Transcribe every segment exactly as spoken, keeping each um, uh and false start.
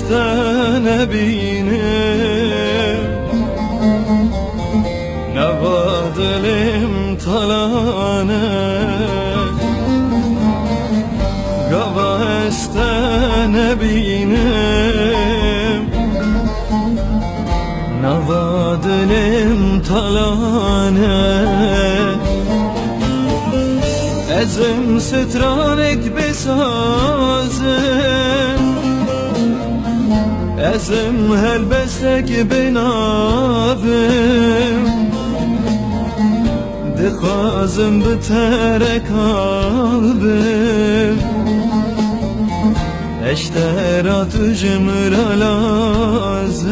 Te nebînim, nava dilê min talane. Gava ez te nebînim, nava dilê min talane. Ez im stranek bê saz im, ez im helbestek bê nav im. Dixwazim bi te re kal bim. Ez te ra tu ji min re lazim.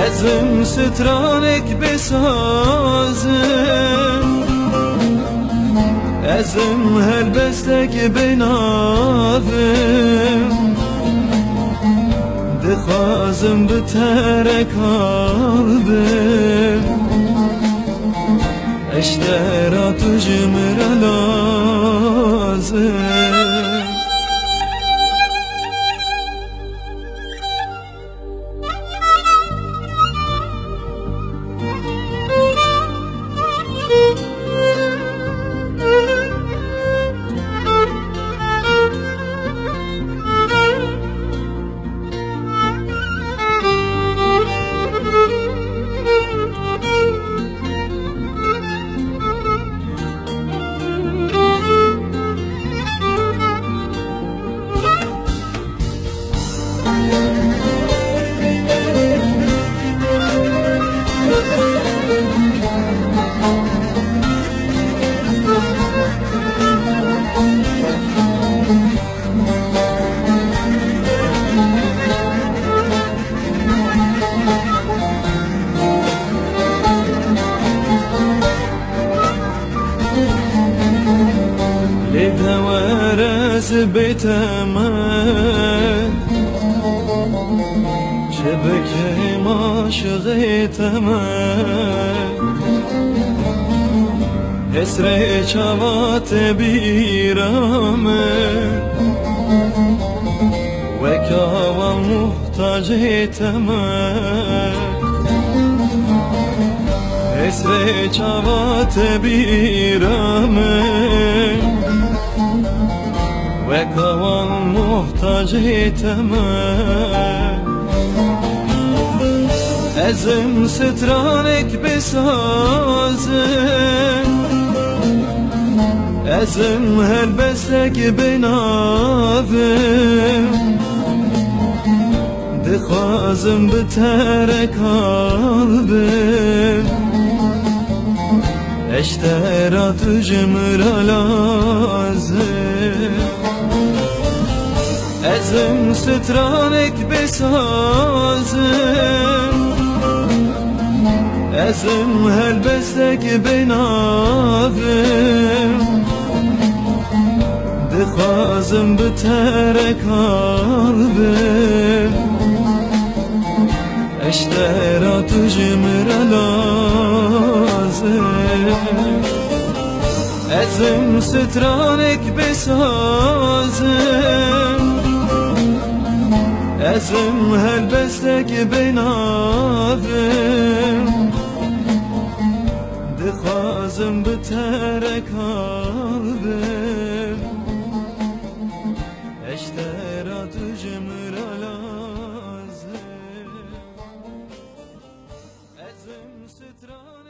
Ez im stranek bê saz im, ez im helbestek bê nav im. Dixwazim bi te re kal bim. Ez te ra tu ji min re lazim. Lê te were ez bê te me, ji bikêm aşiqê te me. Hesrê çava te bîra me, wek awa muhtacê te me. Hesrê çava te bîra me, wek awa muhtacê te me. Ez im stranek bê saz im, ez im helbestek bê nav im. Dixwazim bi te re kal bim. Ez te ra tu ji min re lazim. Ez im stranek bê saz im, ez im helbestek bê nav im. Dixwazim bi te re kal bim. Ez te ra tu ji min re lazim. Ez im stranek bê saz im, ez im helbestek bê nav im. Dixwazim bi te re kal bim. Ez te ra tu ji min re lazim. Ez im stran